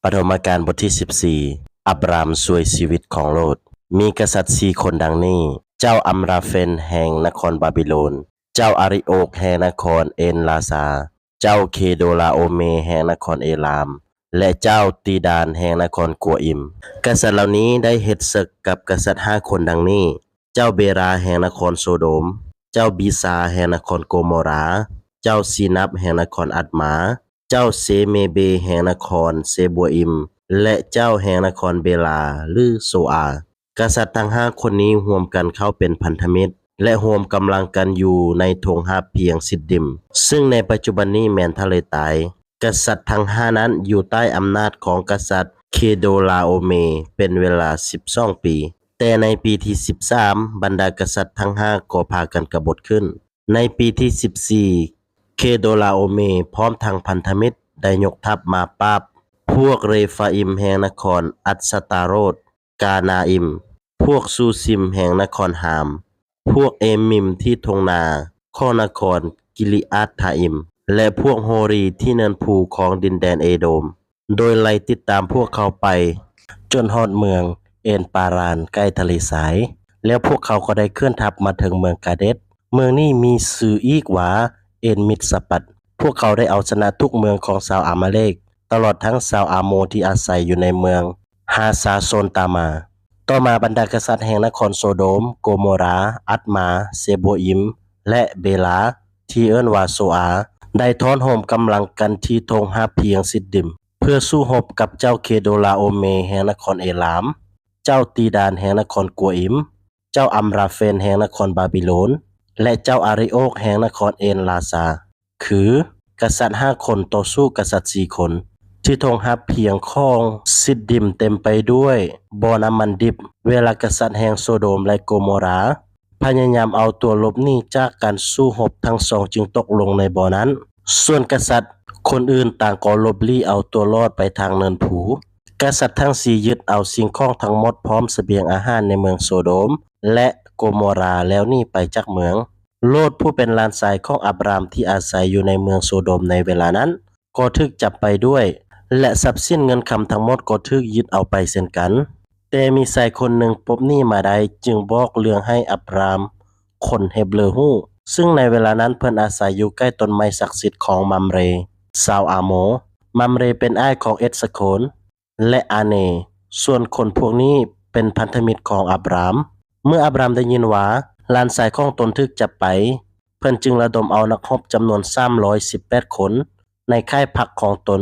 ປະຖົມມະການບົດທີສິບສີ່ ອາບຣາມຊ່ວຍຊີວິດຂອງໂລດ. ມີກະສັດສີ່ຄົນດັ່ງນີ້: ເຈົ້າອຳຣາເຟນແຫ່ງນະຄອນບາບິໂລນ, ເຈົ້າອາຣິໂອກແຫ່ງນະຄອນເອນລາຊາ, ເຈົ້າເຄໂດລາໂອເມແຫ່ງນະຄອນເອລາມ ແລະ ເຈົ້າຕີດານແຫ່ງນະຄອນກົວອິມ. ກະສັດເຫຼົ່ານີ້ໄດ້ເຮັດເສິກກັບກະສັດຫ້າຄົນດັ່ງນີ້: ເຈົ້າເບລາແຫ່ງນະຄອນໂຊໂດມ, ເຈົ້າບີຊາແຫ່ງນະຄອນໂກໂມຣາ, ເຈົ້າຊີນັບແຫ່ງນະຄອນອັດມາ, ເຈົ້າເຊເມເບແຫ່ງນະຄອນເຊບົວອິມ ແລະ ເຈົ້າແຫ່ງນະຄອນເບລາ ຫຼື ໂຊອາ. ກະສັດທັງຫ້າຄົນນີ້ຮ່ວມກັນເຂົ້າເປັນພັນທະມິດ ແລະ ຮ່ວມກຳລັງກັນຢູ່ໃນທົ່ງຮາບພຽງຊິດດິມ, ເຊິ່ງໃນປັດຈຸບັນນີ້ແມ່ນທະເລຕາຍ. ກະສັດທັງຫ້ານັ້ນຢູ່ໃຕ້ອຳນາດຂອງກະສັດເຄໂດລາໂອເມເປັນເວລາສິບສອງປີ. ແຕ່ໃນປີທີສິບສາມ ບັນດາກະສັດທັງຫ້າກໍພາກັນກະບົດຂຶ້ນ. ໃນປີທີສິບສີ່ ເຄໂດລາໂອເມພ້ອມທັງພັນທະມິດໄດ້ຍົກທັບມາປາບພວກເຣຟາອິມແຫ່ງນະຄອນອັດສະຕາໂຣດ, ການາອິມ, ພວກຊູຊິມແຫ່ງນະຄອນຮາມ, ພວກເອມິມທີ່ທົ່ງນາຂອງນະຄອນກິລິອາດທາອິມ ແລະ ພວກໂຮຣີທີ່ເນີນພູຂອງດິນແດນເອໂດມ, ໂດຍໄລ່ຕິດຕາມພວກເຂົາໄປຈົນຮອດເມືອງເອນປາຣານໃກ້ທະເລຊາຍ. ແລ້ວພວກເຂົາກໍໄດ້ເຄື່ອນທັບມາເຖິງເມືອງກາເດດ. ເມືອງນີ້ມີຊື່ອີກວ່າເອນມິດສະປັດ. ພວກເຂົາໄດ້ເອົາຊະນະທຸກເມືອງຂອງຊາວອາມາເລກ, ຕະຫຼອດທັງຊາວອາໂມທີ່ອາໄສຢູ່ໃນເມືອງຮາຊາໂຊນຕາມາ. ຕໍ່ມາບັນດາກະສັດແຫ່ງນະຄອນໂຊໂດມ, ໂກໂມຣາ, ອັດມາ, ເຊໂບອິມ ແລະ ເບລາ ທີ່ເອີ້ນວ່າໂຊອາ ໄດ້ທ້ອນໂຮມກຳລັງກັນທີ່ທົ່ງຮາບພຽງຊິດດິມ ເພື່ອສູ້ຮົບກັບເຈົ້າເຄໂດລາໂອເມແຫ່ງນະຄອນເອລາມ, ເຈົ້າຕີດານແຫ່ງນະຄອນກົວອິມ, ເຈົ້າອຳຣາເຟນແຫ່ງນະຄອນບາບິໂລນ ແລະ ເຈົ້າອາຣິໂອກແຫ່ງນະຄອນເອນລາຊາ. ຄື ກະສັດຫ້າຄົນຕໍ່ສູ້ກະສັດສີ່ຄົນ ທີ່ທົ່ງຮາບພຽງຂອງຊິດດິມເຕັມໄປດ້ວຍບໍ່ນ້ຳມັນດິບ. ເວລາກະສັດແຫ່ງໂຊໂດມ ແລະ ໂກໂມຣາພະຍາຍາມເອົາຕົວຫຼົບໜີຈາກການສູ້ຮົບ, ທັງສອງຈຶ່ງຕົກລົງໃນບໍ່ນັ້ນ. ສ່ວນກະສັດຄົນອື່ນຕ່າງກໍຫຼົບຫຼີ້ເອົາຕົວລອດໄປທາງເນີນພູ. ກະສັດທັງສີ່ຍຶດເອົາສິ່ງຂອງທັງໝົດ ພ້ອມສະບຽງອາຫານໃນເມືອງໂຊໂດມ ແລະ ໂກໂມຣາ ແລ້ວໜີໄປຈາກເມືອງ. ໂລດ ຜູ້ເປັນຫຼານຊາຍຂອງອາບຣາມທີ່ອາໄສຢູ່ໃນເມືອງໂຊໂດມໃນເວລານັ້ນ ກໍຖືກຈັບໄປດ້ວຍ ແລະ ຊັບສິນເງິນຄຳທັງໝົດກໍຖືກຍຶດເອົາໄປເຊັ່ນກັນ. ແຕ່ມີຊາຍຄົນໜຶ່ງປົບໜີມາໄດ້ ຈຶ່ງບອກເລື່ອງໃຫ້ອາບຣາມຄົນເຮັບເລີຮູ້, ຊຶ່ງໃນເວລານັ້ນເພິ່ນອາໄສຢູ່ໃກ້ຕົ້ນໄມ້ສັກສິດຂອງມຳເຣ ຊາວອາໂມ. ມຳເຣເປັນອ້າຍຂອງເອດສະໂຄນ ແລະ ອາເນ, ສ່ວນຄົນພວກນີ້ເປັນພັນທະມິດຂອງອາບຣາມ. ເມື່ອອາບຣາມໄດ້ຍິນວ່າຫຼານຊາຍຂອງຕົນຖືກຈັບໄປ, ເພິ່ນຈຶ່ງລະດົມເອົານັກຮົບຈຳນວນສາມຮ້ອຍສິບແປດຄົນໃນຄ້າຍພັກຂອງຕົນ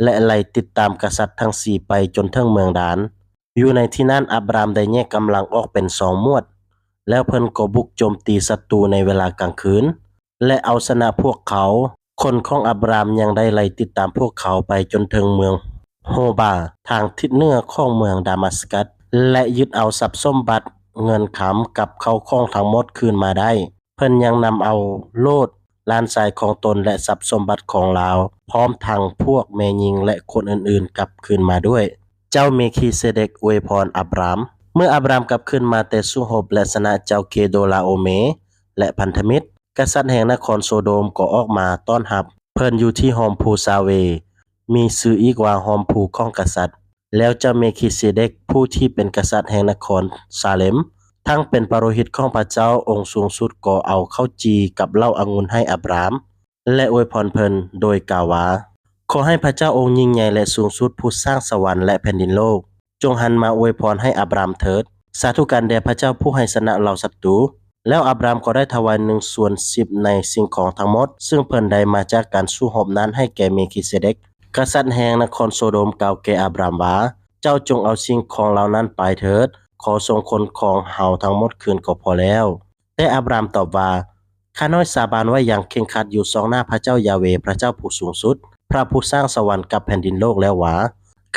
ແລະ ໄລ່ຕິດຕາມກະສັດທັງສີ່ໄປຈົນເຖິງເມືອງດານ. ຢູ່ໃນທີ່ນັ້ນ ອາບຣາມໄດ້ແຍກກຳລັງອອກເປັນສອງໝວດ, ແລ້ວເພິ່ນກໍບຸກໂຈມຕີສັດຕູໃນເວລາກາງຄືນ ແລະ ເອົາຊະນະພວກເຂົາ. ຄົນຂອງອາບຣາມຍັງໄດ້ໄລ່ຕິດຕາມພວກເຂົາໄປຈົນເຖິງເມືອງໂຮບາ ທາງທິດເໜືອຂອງເມືອງດາມັດສະກັດ ແລະ ຍຶດເອົາຊັບສົມບັດເງິນຄຳກັບເຂົ້າຂອງທັງໝົດຄືນມາໄດ້. ເພິ່ນຍັງນຳເອົາໂລດ ຫຼານຊາຍຂອງຕົນ ແລະ ຊັບສົມບັດຂອງລາວ ພ້ອມທັງພວກແມ່ຍິງ ແລະ ຄົນອື່ນໆກັບຄືນມາດ້ວຍ. ເຈົ້າເມຄີເຊເດັກອວຍພອນອາບຣາມ. ເມື່ອອາບຣາມກັບຄືນມາແຕ່ສູ້ຮົບ ແລະ ຊະນະເຈົ້າເຄໂດລາໂອເມ ແລະ ພັນທະມິດ, ກະສັດແຫ່ງນະຄອນໂຊໂດມກໍອອກມາຕ້ອນຮັບເພິ່ນຢູ່ທີ່ຮ່ອມພູຊາເວ, ມີຊື່ອີກວ່າຮ່ອມພູຂອງກະສັດ. ແລ້ວເຈົ້າເມຄີເຊເດັກ ຜູ້ທີ່ເປັນກະສັດແຫ່ງນະຄອນຊາເລັມ, ທັງເປັນປະໂລຫິດຂອງພະເຈົ້າອົງສູງສຸດ ກໍເອົາເຂົ້າຈີ່ກັບເຫຼົ້າອະງຸ່ນໃຫ້ອາບຣາມ ແລະ ອວຍພອນເພິ່ນໂດຍກ່າວວ່າ, ຂໍໃຫ້ພະເຈົ້າອົງຍິ່ງໃຫຍ່ ແລະ ສູງສຸດ ຜູ້ສ້າງສະຫວັນ ແລະ ແຜ່ນດິນໂລກ, ຈົ່ງຫັນມາອວຍພອນໃຫ້ອາບຣາມເຖີດ. ສາທຸການແດ່ພະເຈົ້າຜູ້ໃຫ້ຊະນະເຫຼົ່າສັດຕູ. ແລ້ວອາບຣາມກໍໄດ້ຖວາຍໜຶ່ງສ່ວນສິບໃນສິ່ງຂອງທັງໝົດ ຊຶ່ງເພິ່ນໄດ້ມາຈາກການສູ້ຮົບນັ້ນໃຫ້ແກ່ເມຄີເຊເດັກ. ກະສັດແຫ່ງນະຄອນໂຊໂດມກ່າວແກ່ອາບຣາມວ່າ, ເຈົ້າຈົ່ງເອົາສິ່ງຂອງເຫຼົ່ານັ້ນໄປເຖີດ, ຂໍສົ່ງຄົນຂອງເຮົາທັງໝົດຄືນກໍພໍແລ້ວ. ແຕ່ອາບຣາມຕອບວ່າ, ຂ້ານ້ອຍສາບານໄວ້ຢ່າງເຄັ່ງຄັດຢູ່ຊອກໜ້າພະເຈົ້າຢາເວ ພະເຈົ້າຜູ້ສູງສຸດ, ພະຜູ້ສ້າງສະຫວັນກັບແຜ່ນດິນໂລກແລ້ວວ່າ,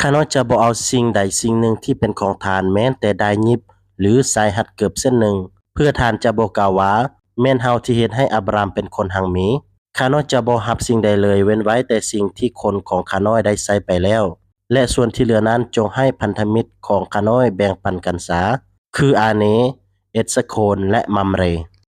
ຂ້ານ້ອຍຈະບໍ່ເອົາສິ່ງໃດສິ່ງໜຶ່ງທີ່ເປັນຂອງທ່ານ ແມ້ແຕ່ດ້າຍຫຍິບ ຫຼື ສາຍຮັດເກີບເສັ້ນໜຶ່ງ, ເພື່ອທ່ານຈະບໍ່ກ່າວວ່າ, ແມ່ນເຮົາທີ່ເຮັດໃຫ້ອາບຣາມເປັນຄົນຮັ່ງມີ. ຂ້ານ້ອຍຈະບໍ່ຮັບສິ່ງໃດເລີຍ ເວັ້ນໄວ້ແຕ່ສິ່ງທີ່ຄົນຂອງຂ້ານ້ອຍໄດ້ໃຊ້ໄປແລ້ວ, ແລະ ສ່ວນທີ່ເຫຼືອນັ້ນຈົ່ງໃຫ້ພັນທະມິດຂອງຂ້ານ້ອຍແບ່ງປັນກັນຊາ, ຄືອາເນ, ເອດສະໂຄນ ແລະ ມຳເຣ.